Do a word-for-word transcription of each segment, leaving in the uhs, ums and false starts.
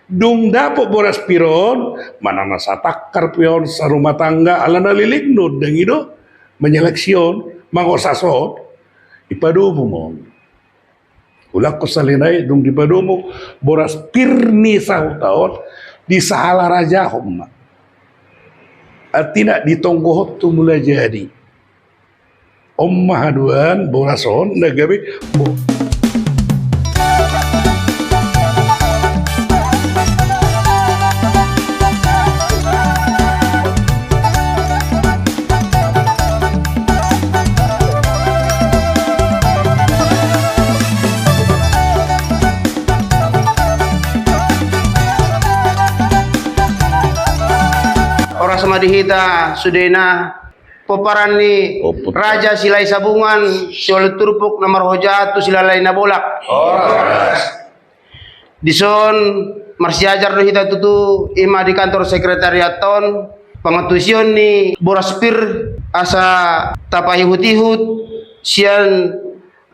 Dung dapot boras pir on, manang na satangkar pe on, sarumah tangga, ala na leleng do, dang i do, manyeleksi on, mangosas on, dipadomu ma on. Ulakkon sahali nai dung dipadomu boras pir ni sahuta on, disahalarajahon ma. Artina ditonggohon tu mula jadi. On ma haduan boras on na gabe bo- Horas ma di hita sudena, pomparan ni Raja Silahi Sabungan, siualu turpuk na marhojat tu Silalahi Nabolak. Horas. Dison marsiajar do hita tutu, i ma di kantor sekretariat on, pangantusion ni boras pir asa tapaihut-ihut sian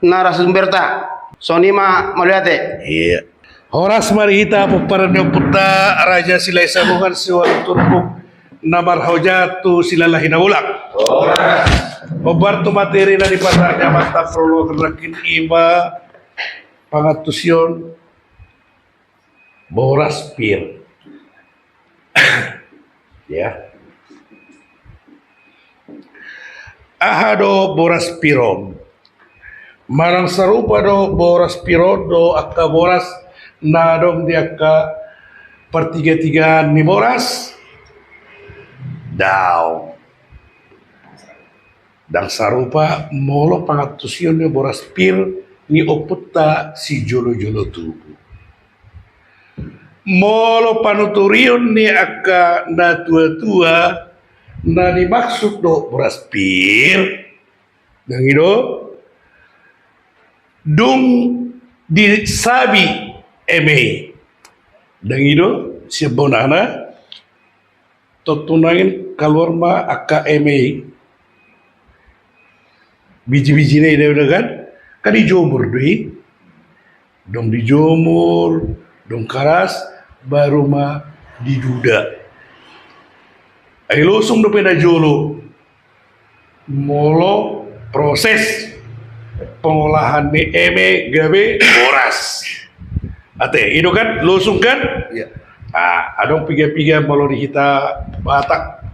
narasumberta. Songon i ma, mauliate. Iya. Horas ma di hita pomparan ni ompunta Raja Silahi Sabungan siualu turpuk na marhojat tu Silalahi Nabolak. Horas. Hombar tu materi na dipasahat ni amanta prolog nangkin, i ma pangantusion boras pir. Ya. Aha do boras pir on? Manang sarupa do boras pir on dohot angka boras na adong di angka partigatigaan ni boras? Daong. Ndang sarupa molo pangantusion ni boras pir ni ompunta sijolo-jolo tubu. Molo panuturion ni angka na tua-tua, na dimaksud dohot boras pir, dang i do, dung disabi eme i, dang i do, sian bonana, tontu nangkin kaluar ma angka eme i, biji-bijina i, da, da kan, kan dijomur do i. Dung dijomur, dung karas, baru ma diduda. Ai losung dope na jolo molo proses pengolahan ni eme gabe boras. Ate, i do kan, losung kan? Iya. Ah, adong piga-piga molo di hita Batak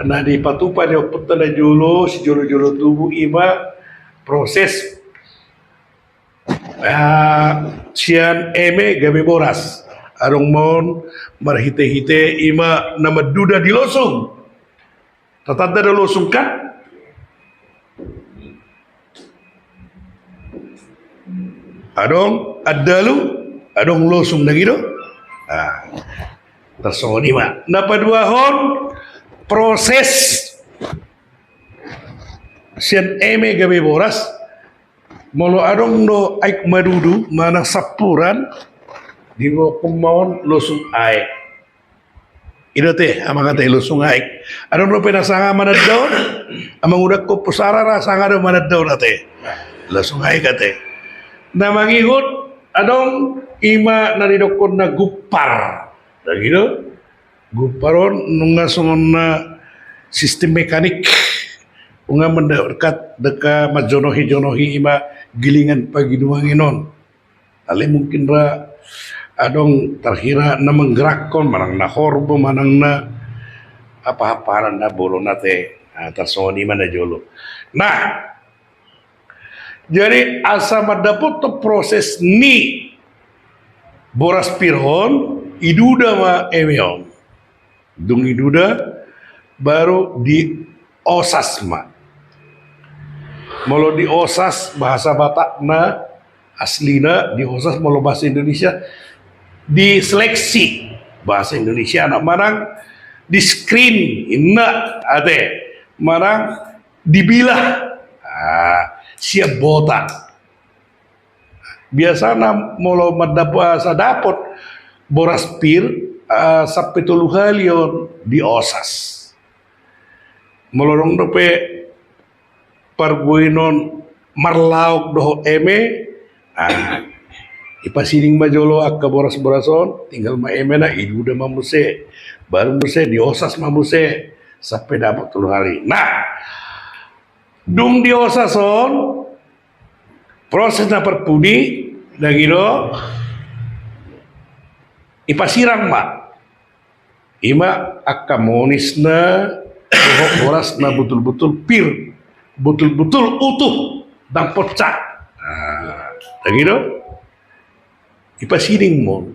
na dipatupa ni ompunta na jolo, sijolo-jolo tubu, i ma proses, ah, sian eme gabe boras. Adong ma on marhite-hite, i ma na manduda di losung. Tatanda do losung kan? Adong andalu, adong losung, dang i do? Ah, tarsongon i ma. Na paduahon, proses sian eme gabe boras. Molo adong do aek madudu manang sampuran, diboan ma on losung aek. I do ate, amang ate, losung aek. Adong dope na sanga manandaon, amang uda, ko pusara ra sanga do manandaon ate. Losung aek ate. Na mangihut adong, i ma na nidokhonna gumpar. Dang i do? Gumpar on nunga songon na sistem mekanik. Nunga mendekat deka manjonohi-jonohi, i ma gilingan paginuangen on. Alai mungkin ra adong tarhira na menggerakkon, manang na horbo, manang na apa-apa na bolon ate. Ah, tarsongon i ma na jolo. Nah, jadi asa mandapothon proses ni boras pir on, iduda ma eme on. Dung iduda, baru diosas ma. Molo diosas, bahasa Batakna aslina diosas, molo bahasa Indonesia diseleksi. Bahasa Indonesia na manang di screen, inna ate, manang dibilah. Ah, sian bota. Biasana molo mandapo-, asa dapot boras pir, ah, sampe tolu hali on diosas. Molo adong dope parbuenon marlaok dohot eme, ah, Ipasiding ma jolo angka boras-boras on, tinggal ma eme na iduda ma muse, baru muse diosas ma muse sampe dapot tolu hali. Nah, dung diosas on, proses na parpudi, dang i do, ipasirang ma. Ima angka monisna, dohot boras na butul-butul pir, butul-butul utuh, dang poncak. Nah, dang i do, ipasiding ma on.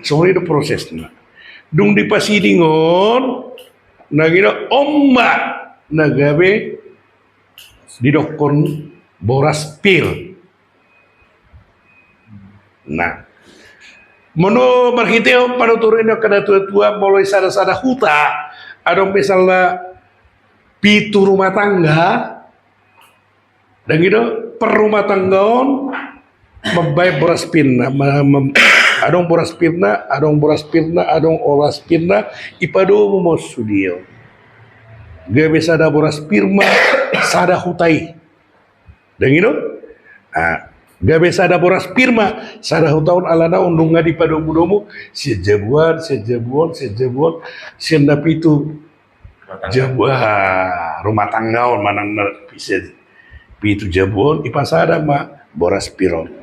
Songon i do prosesna. Dung dipasiding on, dang i do, on ma na gabe didokkon boras pir. Nah, molo marhitehon panuturan ni angka natua-tua, molo di sada-sada huta adong misalna pitu rumah tangga, dang i do, per rumah tangga on mambaen boras pirna, ma-, mam-, adong boras pirna, adong boras pirna, adong boras pirna, ipadomu ma on sude on. Gabe sada boras pir ma sada huta i. Dang i do? Ah, gabe sada boras pir ma sada huta on, alana on nunga dipadomu-domu sian jabu an, sian jabu on, sian jabu on, sian na pitu jabu, ah, rumah tangga on manang na sian pitu jabu on, ipasada ma boras pir on.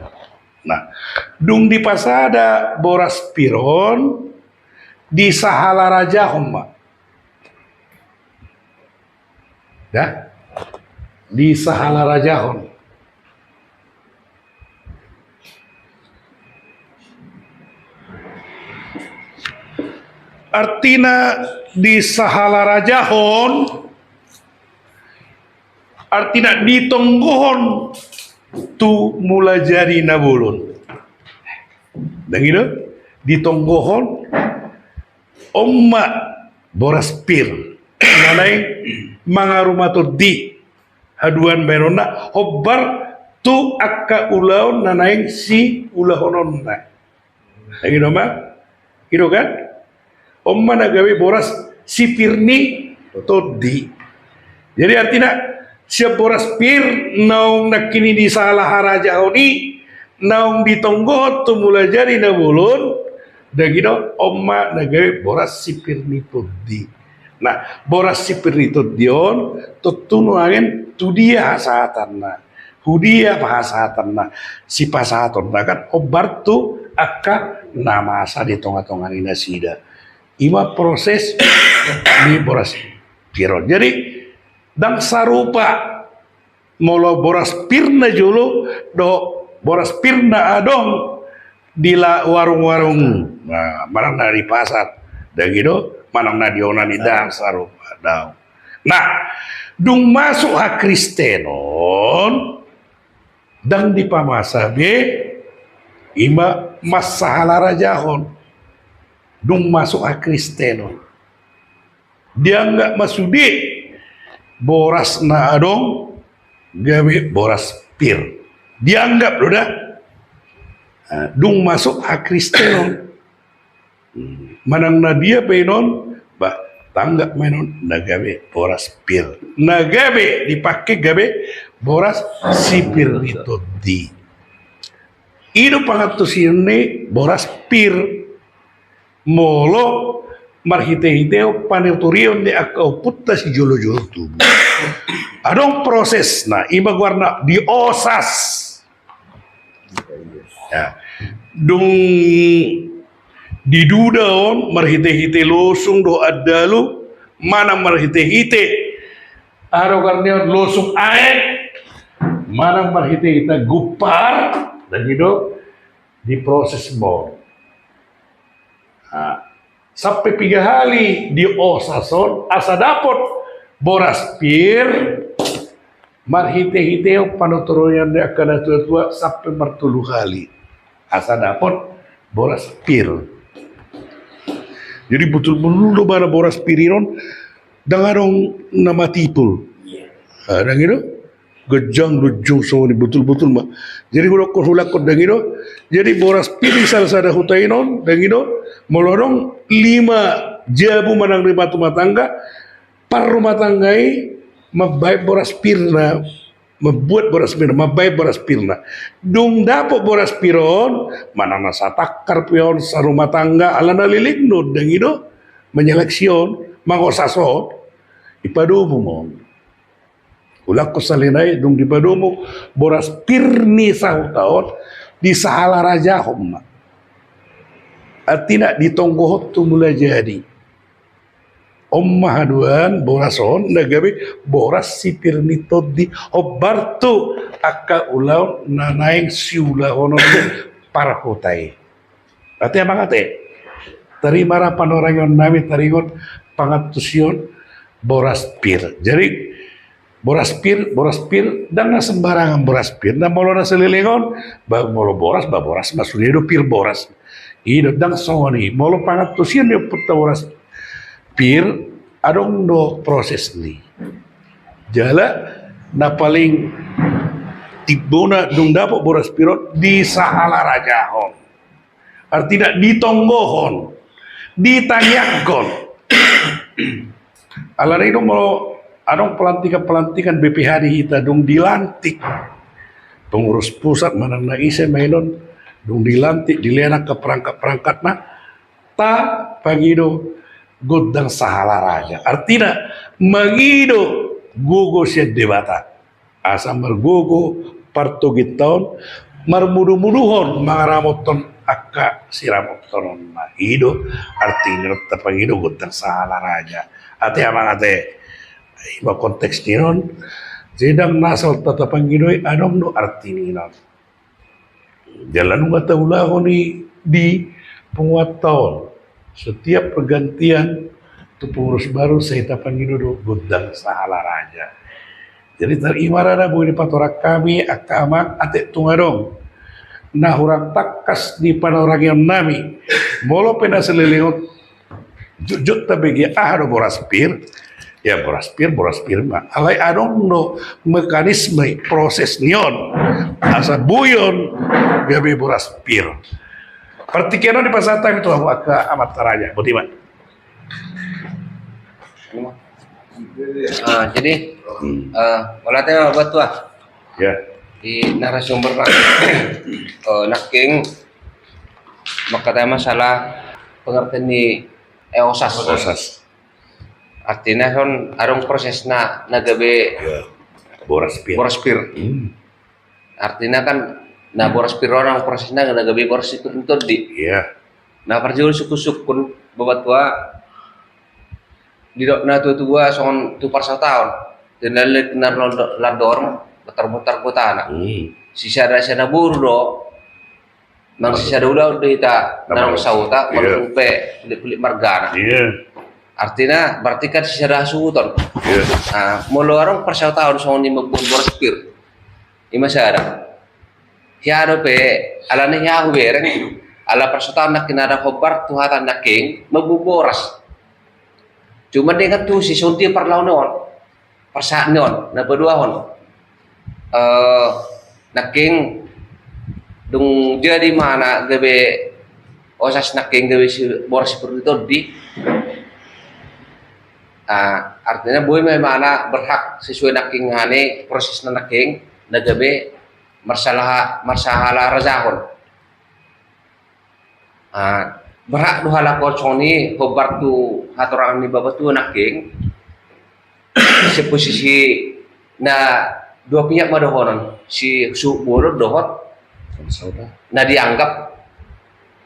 Nah, dung dipasada boras pir on, disahalarajahon ma. Da? Disahalarajahon. Artina disahalarajahon, artina ditonggohon tu mulajadi na bolon. Dang i do? Ditonggohon, on ma boras pir na naeng mangaruma tondi haduan baenonna, hombar tu angka ulaon na naeng siulahononna. Dang i do ma? I do kan? On ma na gabe boras sipir ni tondi. Jadi artina, sian boras pir naung nangkin i disahalarajahon i, naung ditonggohon tu mulajadi na bolon, dang i do, on ma na gabe boras sipir ni tondi. Nah, boras sipir ni tondi on, tontu nuaeng tu dia hasahatanna. Hudia hasahatanna, sipasahatonna kan hombar tu angka na masa di tonga-tonga ni nasida. Ima proses ni boras pir on. Jadi, dang sarupa molo boras pir na jolo dohot boras pir na adong di la-, warung-warung, nah, manang na di pasar, dang i do, manang na di ona ni, dang sarupa, dang. Nah, dung masuk hakristenon, dang dipamasa be, ima masahalarajahon, dung masuk hakristenon. Dianggap ma sude boras na adong gabe boras pir. Dianggap do da. Nah, dung masuk hakristenon. Manang na dia pe inon, bah, tanggap ma inon na gabe boras pir. Na gabe dipake gabe boras sipir ni tondi. I do pangantusion ni boras pir. Molo marhite-hite panuturion ni angka ompunta sijolo-jolo tubu. Adong prosesna, ima goarna diosas. Ya. Dung diduda on marhite-hite losung dohot andalu, manang marhite-hite, aha do goarna on, losung aek, manang marhite-hite gumpar, dang i do, diproses ma on. Nah, sampe piga hali diosas on asa dapot boras pir, marhite-hite on panuturion ni angka natua-tua sampe martolu hali asa dapot boras pir. Jadi butul-butul do mana boras pir inon, dang adong na matipul. Ah, dang i do? Ganjang do jung songon i, butul-butul ma. Jadi hudokkon, hulakkon dang i do. Jadi boras pir di sada-sada huta inon, dang i do, molo adong lima jabu manang lima rumah tangga, par rumah tangga i mambaen boras pirna. Membuat boras pir, mambaen boras pirna. Dung dapot boras pir on, manang na satangkar pe on, sarumah tangga, ala na leleng do, dang i do, menyeleksi on, mangosas on, dipadomu ma on. Ulakkon sahali nai, dung dipadomu boras pir ni sahuta on, disahalarajahon ma. Artina ditonggohon tu Mula Jadi. On ma haduan boras on na gabe boras sipir ni tondi, hombar tu angka ulaon na naeng siulahonon parhuta i. Ate amang ate, tarima ra panorangion nami taringot pangantusion boras pir. Jadi boras pir, boras pir, dang na sembarangan boras pir. Na molo na saleleng on, ba molo boras, ba boras ma sude do pir boras. I do, dang songon i. Molo pangantusion ni ompunta boras pir, adong do proses ni. Jala na paling timbona dung dapot boras pir on, disahalarajahon. Artina ditonggohon, ditangiangkon. Alani do molo adong pelantikan-pelantikan B P H di hita dung dilantik pengurus pusat manang na ise ma i non, dung dilantik dilehon angka perangkat-perangkatna, tapangido gondang sahala raja. Artina mangido gogo sian Debata. Asa margogo partoginta on, marmudu-muduhon mangaramothon angka siramothon on. Na i do artina tapangido gondang sahala raja. Ate amang ate, ima konteks ni on. Jadi dang na asal tapangido i, adong do arti ni on. Jala nunga taulahon i di punguanta on. Setiap pergantian tu pengurus baru sai tapangido do gondang sahala raja. Jadi tarima ra na boi dipatorang hami angka amang ate, tung adong na hurang tangkas di panorangion nami. Molo pe na saleleng on jotjot tabege aha do boras pir, ya boras pir, boras pir ma. Alai adong do mekanisme proses ni on asa boi on gabe boras pir. Partingkian on dipasahat hami tu hamu angka amanta raja. Boti ma. Ah, jadi, hmm, eh, mauliate ma buat tua. Ya. Di narasumber na, eh, nangkin mangkatai masalah pengertian ni, eh, osas. Osas. Artina kan adong prosesna na gabe, ya, boras pir. Boras pir. Hmm. Artina kan na boras pir on adong prosesna na gabe boras pir ni tondi. Iya. Na parjolo sungkun-sungkun, bapak tua, didok na tua-tua songon tu parsautaon. Di na leleng na landor, mutar-mutar gotana. Hmm. Sisada-sada boru do, nang sisada ulaon do hita na naung sahuta, iya, molo tung pe kulit-kulit margana. Iya. Artina berarti kan sisada hasuhuton. Iya. Nah, molo adong parsautaon songon i mamboan boras pir. Ima sada. Hea dope, alani hea hubereng, ala parsautaon nangkin na hombar tu hata nangkin mamboan boras. Cuma dengan tu si songon dia parlahon on. Parsahat ni on, na paduahon. Eh, nangkin dung jadi ma na gabe osas nangkin gabe si boras pir ni tondi. Ah, artina boi ma imana berhak sesuai nangkin ngani prosesna nangkin na gabe marsahala, marsahala rajahon. Ah, berhak do halak on songon i hombar tu hatorangan ni bapak tua nangkin. Seposisi na dua pihak ma dohonon, si suhut bolon dohot na dianggap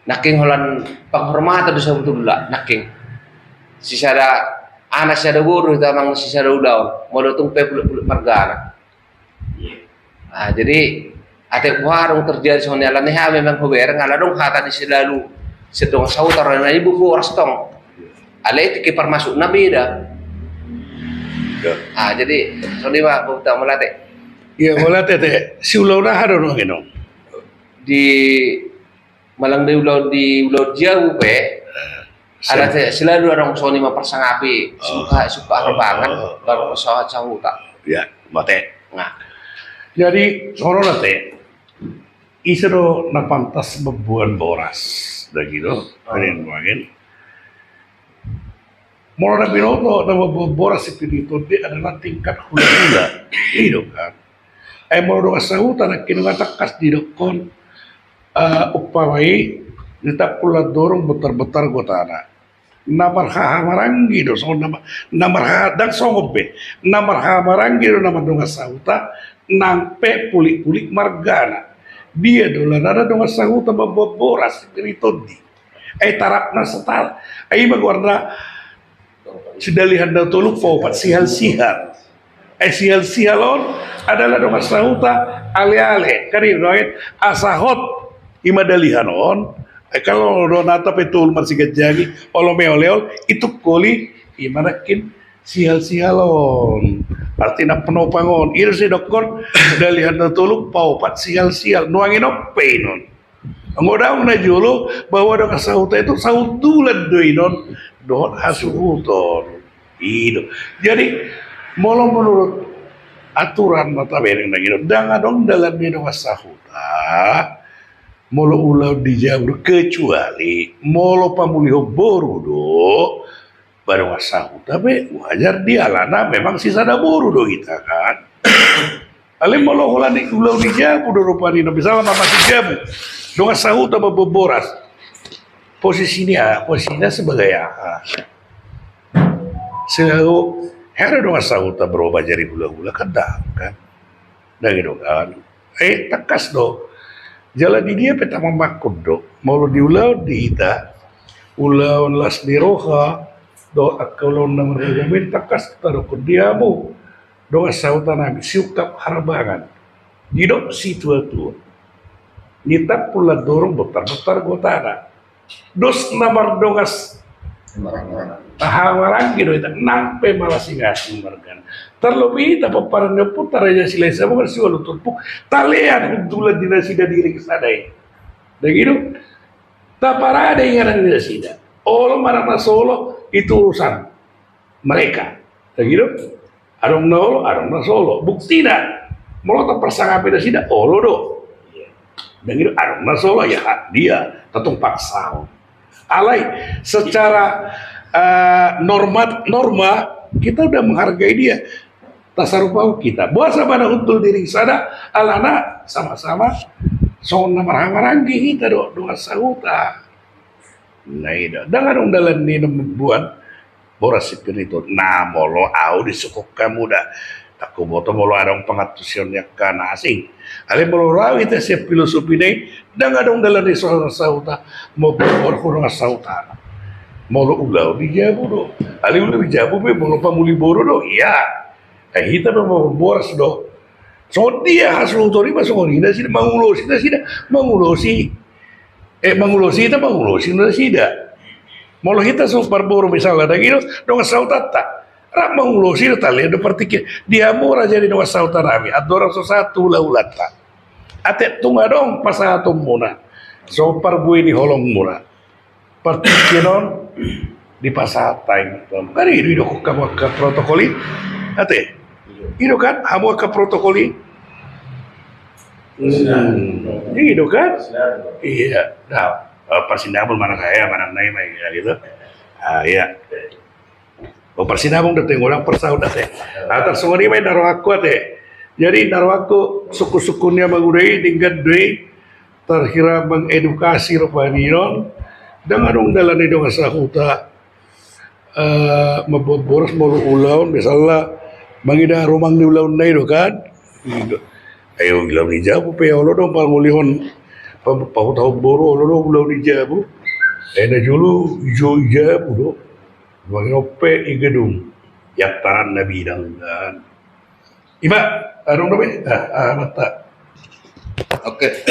nangkin holan penghormatan do sabotulna nangkin. Sisada anak sisada boru hita mang sisada ulaon, molo tung pe kulit-kulit margana. Ah, jadi ate boha dung terjadi songon i, alani hea memang hubereng, ala adong hata ni selalu sedang sahuta ro na i boras tong. Alai tingki parmasukna beda. Ya. Ah, jadi songon i ma, bota mauliate. Iya, mauliate ate. Si ulaon aha do nang inong? Di manang di ulaon, di ulaon jabu pe. Eh, ala selalu adong songon i ma parsangapi, oh, suka, suka, oh, harobangan, oh, baru oh, pesawat sahuta. Ya, mate. Nah. Jadi songon on ate, ise do na pantas mamboan boras? Dang i do. Oh. Ada yang mungkin. Molo na binoto na mamboan boras sipir ni tondi adalah tingkat hula-hula. I do kan. Ai molo dongan sahuta nangkin nunga tangkas didokkon, eh, umpama i, di tampul andorong bontar-bontar gotana. Na marhaha maranggi do, songon na ma-, na marhaha, ndang songon be. Na marhaha maranggi do na mardongan sahuta, nang pe pulik-pulik margana. Dia do alanana dongan sahuta mamboan boras, sipir ni tondi. Ai tarapna setar. Ai ima goarna, sidalihan na tolu paopat sihal-sihal. Ai sihal-sihal on adalah dongan sahuta ale-ale. Kan i do, asa hot ima dalihan on. Ai kalau do nata pe tolu marsiganjangi, olo meoleol, itungkoli, ima nangkin sihal-sihal on. Artina penopang on. I do sidokkon dalihan na tolu paopat sihal-sihal. Nuaeng on pe inon. Anggo daong na jolo bahwa dongan sahuta itu sahundulan do inon dohot hasuhuton. I do. Jadi molo menurut aturan martabene na inon, ndang adong dalan ni dongan sahuta molo ulaon di jabu, kecuali molo pamulihon boru do. Ba dongan sahuta pe wajar di alana memang sisada boru do hita kan. Alai molo holan di ulaon di jabu do rupani, na misalna mamasi jabu, dongan sahuta mamboan boras. Posisinya, posisinya sebagai aha? Selalu hera dongan sahuta berubah jadi hula-hula kan, ndang kan. Ndang i do kan. Eh, tangkas do. Jala di dia pe tamamangkon do. Molo di ulaon di hita, ulaon las ni roha dohot angka ulaon na marragam i, tangkas tadokkon di hamu dongan sahuta nami, siungkap harbangan. Didok situa-tua, ni tampul andorong bontar-bontar gotana. Dos na mardongan sahuta, aha, maranggi do hita, nang pe marasing-asing margana. Tarlobi hita pomparan ni ompunta Raja Silahisabungan na siualu turpuk, talean hundulan di nasida di ring sada i. Ndang i do? Taparade inganan ni nasida. Olo manang na so olo, itu urusan mereka. Ndang i do? Adong na olo, adong na so olo. Buktina, molo taparsangapi nasida, olo do. Ndang i do, adong na so olo, ya hak dia, tatung paksa. Alai secara, eh, norma, norma, kita udah menghargai dia. Tasarupahon hita. Boasa ba na hundul di ring sada, alana sama-sama songon na marhaha maranggi hita do dongan sahuta. Na i do. Ndang adong dalan ni na mamboan boras sipir ni tondi. Na molo au disungkun hamu da, ndang huboto molo adong pangantusion ni angka na asing. Alai molo ro au hita sian filosofi na i, ndang adong dalan ni dongan sahuta mamboan boras tu dongan sahutana molo ulaon di jabu do. Alai ulaon di jabu pe molo pamuli boru do, ia. Eh, hita pe mamboan boras do. Songon dia hasuhuton i ma songon i nasida, mangulosi nasida, mangulosi. Eh, mangulosi hita, mangulosi nasida. Molo hita so parboru misalna, ndang i do dongan sahutanta. Rap mangulosi do, talean do partingkian. Di hamu ra jadi dongan sahuta nami, andorang so sahat tu hula-hulanta. Ate tung adong pasahatonmuna songon parbue ni holongmuna. Partingkian on dipasahat hami. Kan i do, i do hamu angka protokol i. Ate. I do kan hamu angka protokol i. Hmm. I do kan? Iya. Nah, eh, parsinabul manang, ya, manang na i ma, ya, gitu. Ah, iya. Oh, parsinabung da ate, godang parsahut da ate. Ah, tarsongon i ma i na rohangku ate. Jadi na rohangku sungkun-sungkun ni amang uda i, denggan do i, tarhira mengedukasi rupani on. Ndang adong dalan ni dongan sahuta, eh, mamboan boras molo ulaon, misalna mangida rumang ni ulaonna i do kan. Ai ulaon ni jabu pe olo do mangulihon, pa-, pahutahon boru olo do ulaon ni jabu. Ai na jolo jo i jabu do. Nuaeng on pe i gedung, i antaran na bidang kan. Ima, adong dope? Ah, ah, mata. Oke.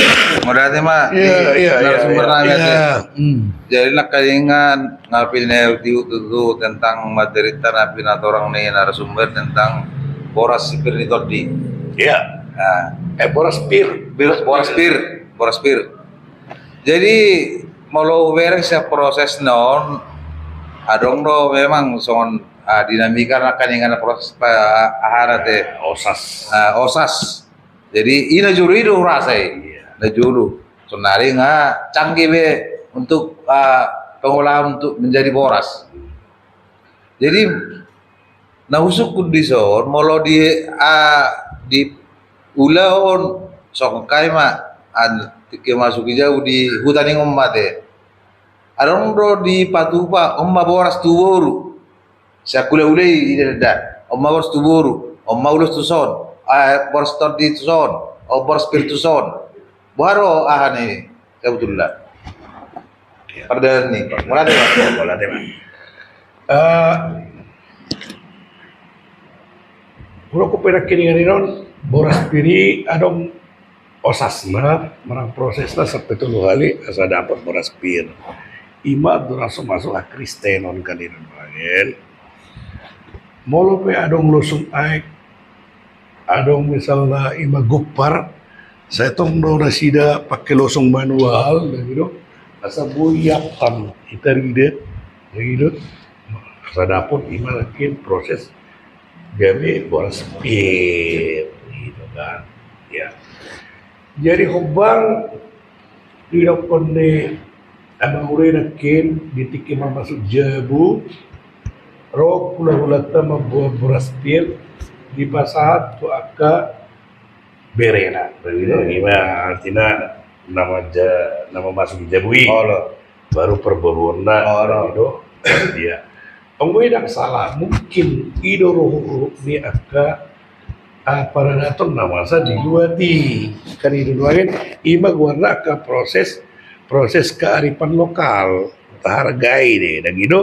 Mauliate ma. Iya, iya, iya, narasumber nami ate. Iya. Hmm. Jadi nangkaningan na pinaihut-ihut tutu tentang materita na pinatorang ni narasumber tentang boras sipir ni tondi. Iya. Nah. Eh, boras pir. Boras pir. Boras pir. Jadi molo hubereng sian prosesna on, adong do memang songon, ah, dinamika nangkaningan proses pa-, ahana ate. Osas. Ah, osas. Jadi i na jolo i do hurasa i. Iya. Na jolo. Sonari nga canggih be untuk, ah, pengolahan untuk menjadi boras. Jadi na husungkun dison, molo di, ah, di Ulaon songon hami ma, an, tingki masuk i jabu di huta ni on ma te. Adong do dipatupa, on ma boras tu boru. Sian hulahula i, i da, da. On ma boras tu boru, on ma ulos tu son, ah, boras tondi tu son, on boras pir tu son. Boha do aha ni, sebetulna. Pardalanan ni. Mauliate ma. Mauliate ma. Eh, Molo hupe nangkiningan on, boras pir i adong osasna, manang prosesna sampe tolu hali asa dapot boras pir. I ma andorang so masuk hakristenon kan i do nuaeng. Molo pe adong losung aek, adong misalna i ma gompar, sai tong do nasida pake losung manual, na i do, asa boi iattan i tarida, na i do, asa dapot i ma nangkin proses gabe boras pir, gitu kan. Ya. Jadi hombang didokkon ni amang hure nangkin di tingki marmasuk jabu, ro hulahulanta mamboan boras pir dipasahat tu angka berena. Begitu, ini mah artina nama ja-, nama masuk jabu i. Olo. Baru perboruonna. Olo. Gitu. Dia. Anggo i ndang sala, mungkin i do ruhut-ruhut ni angka, ah, paradaton na masa di luat i. Kan i do nuaeng, i ma goarna angka proses, proses kearifan lokal. Tahargai do, ndang i do.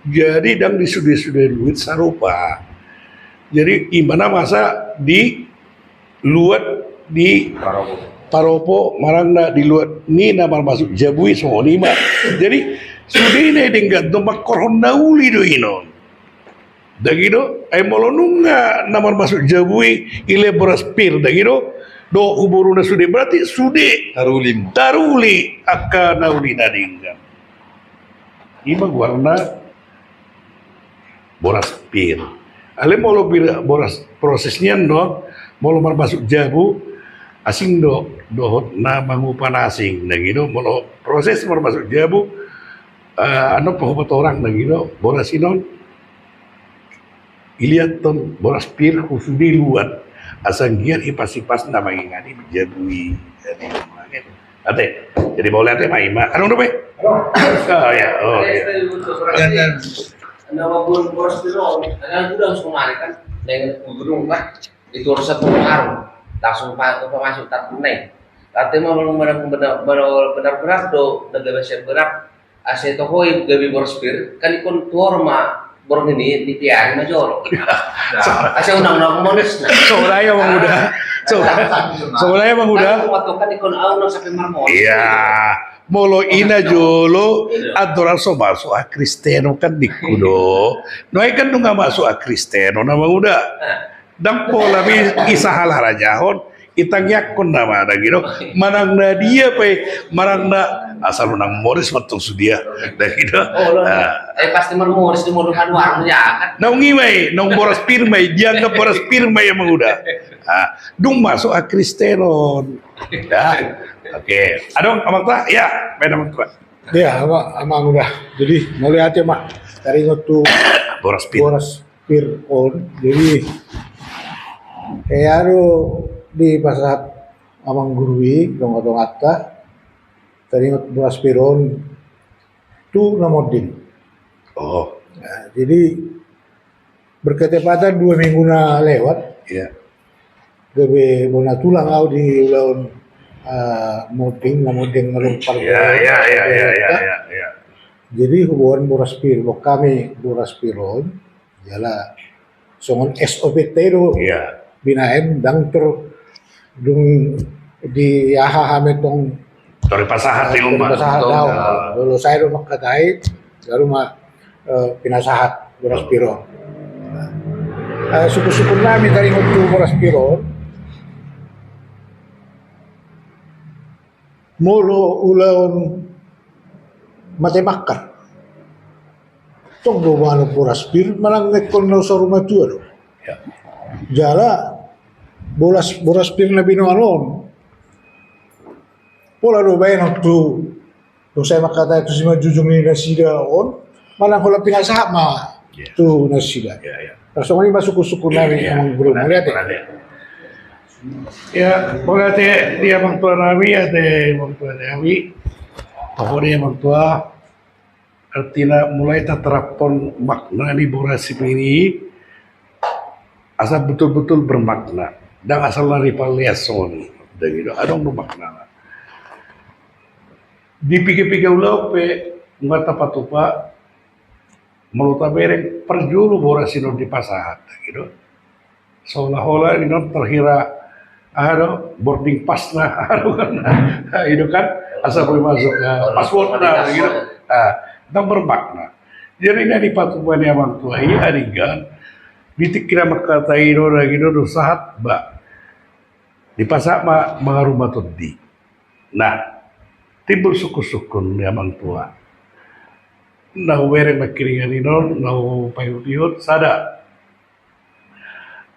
Jadi ndang di sude-sude luat sarupa. Jadi i ma na masa di luat di paropo, manang na di luat ni na marmasuk jabu i songon i ma. Jadi sude na i denggan do mangkorhon na uli do i non. Ndang i do, ai molo nunga na marmasuk jabu i, i lehon boras pir, ndang i do, dohot tu boruna sude, berarti sude taruli, taruli angka na uli na denggan. I ma goarna boras pir. Alai molo bira-, boras proses nian do, molo marmasuk jabu, asing do dohot na mangupa na asing. Ndang i do, molo proses marmasuk jabu, eh, anu pahupatorang ndang i do, boras i non, iliathon boras pir tu sude luat, asa anggiat ipas-ipas na mangingani jabu i. Jadi, ate. Jadi mauliate ma i ma. Adong dope? Adong. Oh, ya. Oh, ya. Nama bulan boras pir on, karena udah langsung lari kan, dengan gubernur kan, itu urusan pengaruh, langsung pa-, apa masuk tak naik. Artinya memang benar-benar, benar-benar do, negara siap berat, asa toho i gabe boras pir, kan ingkon tuor ma borngin i, dipiari ma jolo. Asa unang-unang moris na. Songon i amang uda. So, songon i amang uda. Kan ingkon au unang sampe marmoris. Iya. Molo i na jolo, andorang so masuk hakristenon kan ningku do. Nuaeng kan nunga masuk hakristenon amang uda. Ndang pola be i sahala rajahon, itangiangkon nama, ndang i do. Manang na dia pe, manang na asal unang moris ma tong sude, ndang i do. Oh, lo. Ah. Eh, pasti marmoris di modul haduan, ya kan? Naung i ma i, naung boras pir ma i, dianggap boras pir ma i amang uda. Ah, dung masuk hakristenon. Ya. Oke. Adong amang tua? Ya, baen amang tua. Ya, amang, amang uda. Jadi, mauliate ma. Taringot tu boras pir. Boras pir on. Jadi, eh, anu dipasahat amang guru i, tonga-tonganta, taringot boras pir on tu na monding. Oh. Nah, jadi, berketepatan dua minggu na lewat. Iya. Gabe bona tulang au di ulaon, ah, monding, na monding, na monding. Iya, iya, iya. Jadi, huboan boras pir, boan hami boras pir on. Jala songon S O P-ta i do. Iya. Binaen ndang tor dung di aha hami tong tor dipasahat, eh, di lomba. Dipasahat, tong, daong. Ah. Molo sae do mangkatai, baru ma, eh, pinasahat boras pir on. Eh, syukur-syukur nami taringot tu boras pir on. Molo ulaon mate makan, tong do manuk boras pir, manang ingkon na saur matua do. Ya. Jala boras, boras pir na binoan on, pola do baenon tu, dung sae mangkatai tu simanjujung ni nasida on, manang holan pinasahat ma tu nasida. Ya, ya. Songon i ma syukur-syukur nami, ya, amang guru. Mauliate. Mauliate. Ya, mauliate di amang tua nami, ate amang tua nami. Pokokna amang tua, artina mulai taterapkon makna ni boras sipir i, asa betul-betul bermakna. Ndang asal na dipaleas songon i. Ndang i do, adong do maknana. Di piga-piga ulaon pe, nunga tapatupa, molo tabereng parjolo boras i non dipasahat, gitu. Seolah-olah i non terhira, aha do, boarding pass na, aha do kan, itu kan, asa boi masuk, ah, password na, gitu. Ah, ndang bermakna. Jadi, na dipatupa ni amang tua i, aringan, di tingki na mangkatai do, na gitu, do sahat, ba. Dipasahat ma, manga rumah tondi. Nah, timbul sungkun-sungkun ni amang tua. Na hubereng nangkiningan i non, na hupaihut-ihut, sada.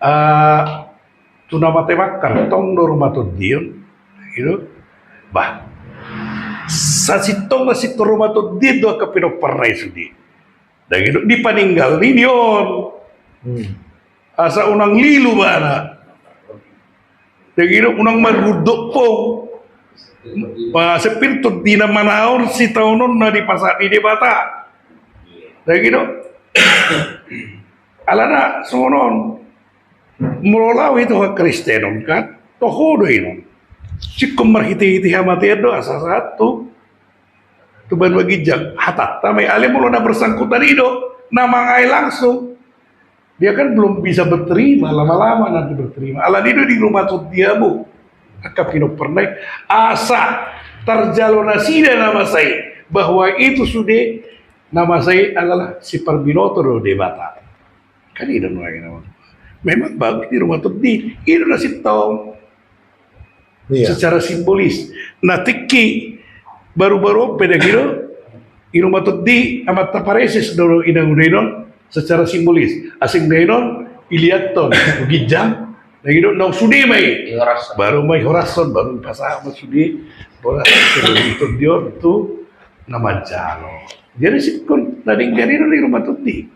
Ah, tu na mate mangkar, tong do rumah tondi on, gitu. Bah, sasintong na sintong rumah tondi do angka pinomparna i sude. Ndang i do, dipaninggal ni on. Hmm. Asa unang lilu ibana. Ndang i do, unang margundok pong. Ba, sipir tondina manaon sitaonon na dipasahat ni Debata. Ndang i do. Alana songon on. Molo laho i tu hakristenon kan, toho do i non. Singkop marhite-hite hamatean do asa sahat tu, tu banua ginjang. Hatanta ma i, alai molo na bersangkutan i do, na mangae langsung. Dia kan belum bisa berterima, lama-lama nanti berterima. Alani do di rumah tondi hamu angka pinomparna i, asa tarjalo nasida na masa i, bahwa itu sude na masa i adalah siparbinoto do Debata. Kan i do nuaeng na. Memang bagus di rumah tondi, i do na sintong. Iya. Secara simbolis. Na tingki baru-baru on pe ndang i do, i rumah tondi amanta pareses do inang uda i non secara simbolis. Asing ndang i non, iliathon tu ginjang, ndang i do, naung sude ma i. Ihorashon. Baru ma ihorashon, baru ipasahat ma sude boras ni tondi on tu na manjalo. Jadi singkop na denggan i do di rumah tondi.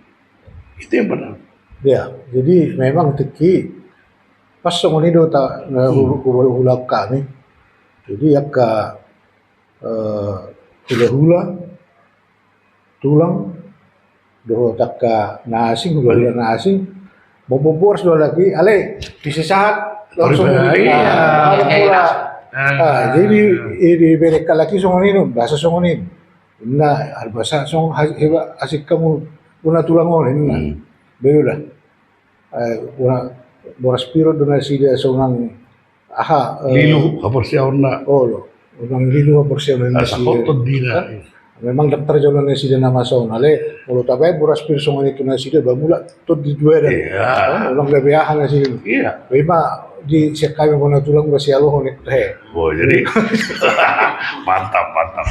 Itu yang benar. Ya, jadi memang tingki pas songon i do ta, na, hmm, hu-, hu-, hulaon hami. Jadi angka, eh, hula-hula, tulang, dohot angka na asing, hula-hula na asing, mamboan boras do halak i, alai, ise sahat, langsung, ah, iya, ah, iya, iya. Ah, jadi, i, dibereng halak i songon i do, bahasa songon i. Nah, bahasa songon ha-, heba asing hamu, bona tulang on, nah. Hmm. Beda. Eh, boras pir do nasida songon aha, eh, lilu haporseaonna. Olo, unang lilu haporseaonna nasida. Asa hot tondina. Memang ndang tarjalo nasida na masa on, alai molo tabaen boras pir songon i tu nasida, ba mulak tondi tu badan. Iya. Eh, unang gabe aha nasida. Iya. Ba i ma di sian hami bona tulang, ba sialohon, eh. Oh, jadi mantap, mantap.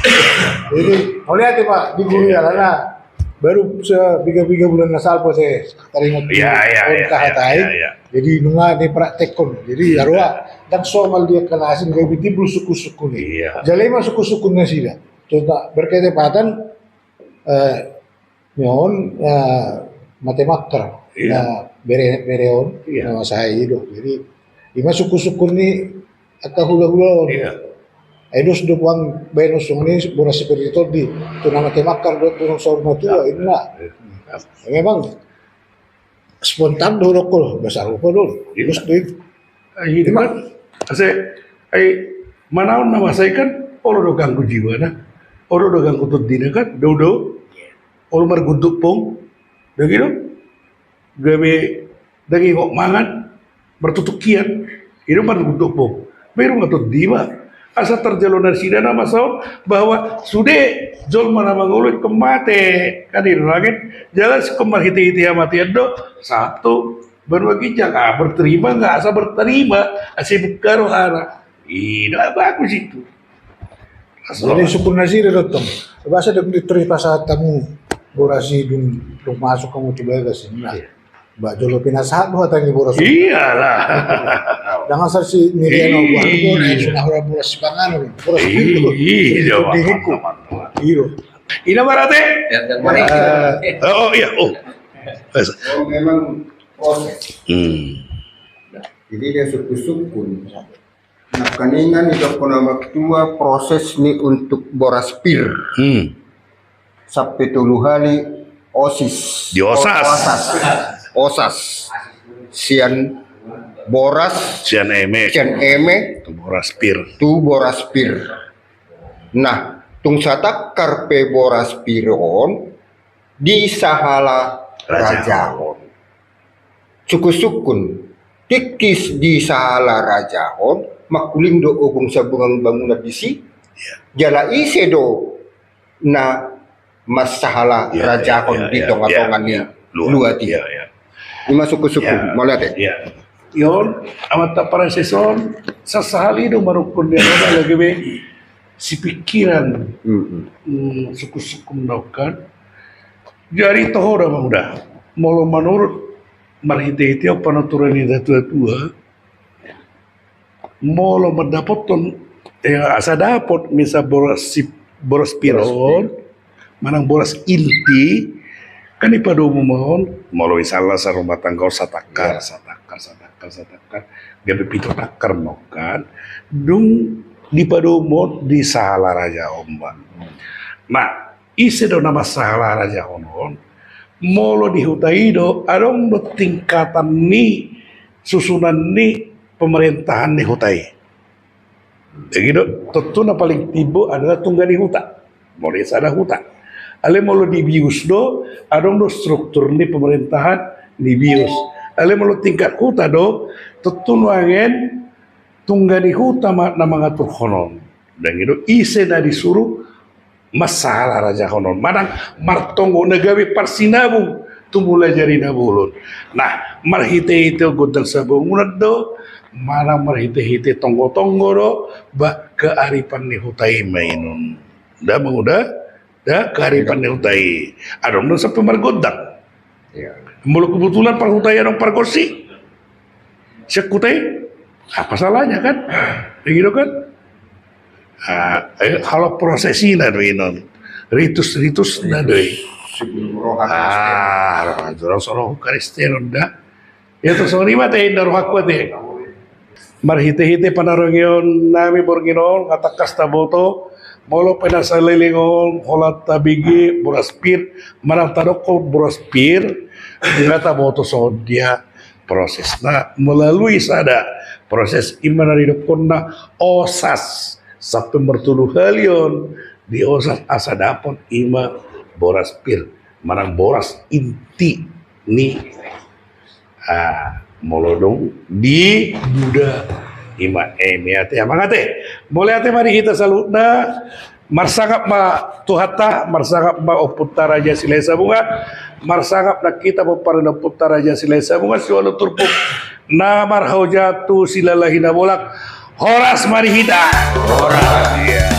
Jadi mauliate ma di guru i, alana baru sapiga-piga bulan na salpu ate taringot. Iya, iya, iya, iya, iya. Jadi nunga dipraktekhon. Jadi, iya, ro, ndang somal di angka na asing gabe timbul sungkun-sungkun i. Iya. Jala i ma sungkun-sungkun nasida. Contoh berketepatan, eh, ni on, eh, mate mangkar. Iya. Nah, bere, bere on, iya, na masa i do. Jadi i ma sungkun-sungkun ni angka hula-hula on. Iya. Ai dos do huang baen songon i, boras sipir ni tondi tu na mate mangkar dohot tu na saur matua, iya, inna. Iya. Memang spontan do, dohot, ba sarupa do. Iya. Dos do i. Ai, ima, asa, ai, manaon na masa i kan, olo do ganggu jiwana, olo do ganggu tondina kan, do, do. Olo margundok pong, ndang i do. Gabe daging hok mangan, martutukian, i do margundok pong. Ba i rumah tondi ma. Asa tarjalo nasida na masa on, bahwa sude jolma na mangolu ingkon mate. Kan i do nuaeng, jala singkop marhite-hite hamatean do sahat tu banua ginjang. Ah, berterima nggak? Asa berterima, asa buka rohana. I do, bagus itu. Jadi sungkun nasida do tong. Bahasa dek di terima sahat hamu boras i dung, dung masuk hamu tu bagas i. Nah. Iya. Ba jolo pinasahat do hata ni boras. Iyalah. Ndang asal si mirian au, boras, boras sipanganon, boras. Iya, mantap, mantap. Iya. Ina barate? Ya, yang mana? Eh, oh, iya, oh. Oh, memang proses. Hmm. Jadi dia sungkun-sungkun. Nangkaningan i dohot na martua proses ni untuk boras pir. Hmm. Sampe tolu hali osis. Diosas. Osas. Osas. Sian boras. Sian eme. Sian eme. Tu boras pir. Tu boras pir. Nah, tung satangkar pe boras pir on, di sahala raja on. Sungkun-sungkun, tingki di sahala raja on, mangkuling do ogung sabungan bangunan disi. Jala ise do na marsahala raja on di tonga-tonga ni luat i. Ima sungkun-sungkun, mauliate. Ion, amanta Praeses on, sasahali do marungkun ni roha lagi be sipingkiran. Sungkun-sungkun do kan. Jadi toho da, Amang Uda, molo manurut marhite-hite on panaturan ni natua-tua, molo mandapothon, asa dapot misalna boras pir on manang boras inti, kan dipadomu ma on, molo misalna sarumah tangga on satangkar, satangkar, satangkar, satangkar, gabe pitu tangkar ma on kan, dung dipadomu on di sahala raja on ma. Nah, ise do na marsahala raja on? Molo di huta i do, adong do tingkatan ni susunan ni pemerintahan ni huta i. Jadi do, tontu na paling timbo adalah tungga ni huta. Molo i sada huta. Alai molo di bius do, adong do struktur ni pemerintahan di bius. Alai molo tingkat huta do, tontu nuaeng tungga ni huta ma na mangaturhon on. Dung i do ise na disuru marsahala raja on manang martonggo na gabe parsinabung tu Mulajadi Na Bolon. Nah, marhite-hite gondang sabangunan do manang marhite-hite tonggo-tonggo do, ba kearifan ni huta i ma i on. Da, Amang Uda, da kearifan ni huta i. Adong do sampe margondang. Molo kebetulan parhuta i adong pargonsi sian huta i, apa salahnya kan? Begitu kan? Halo prosesina do i on. Ritus-ritusna do i. Roha Kristen. Roha Kristen on da. Ia tung songon i ma ate, inna rohangku ate. Marhite-hite panarongion nami borngin on, nga tangkas taboto, molo pe na saleleng on holan tabege boras pir, manang tadokkon boras pir, nga taboto songon dia prosesna melalui sada proses ima na didokkonna osas, sampe martolu hali on diosas asa dapot ima boras pir manang boras inti ni Ah, molo dung di duda ima eme ate, Amang ate. Mauliate ma di hita saluhutna. Marsangap ma Tuhanta, marsangap ma Ompunta Raja Silahisabungan, marsangap nang hita pomparan ni Ompunta Raja Silahisabungan siualu turpuk na marhojat tu Silalahi Nabolak. Horas ma di hita. Horas.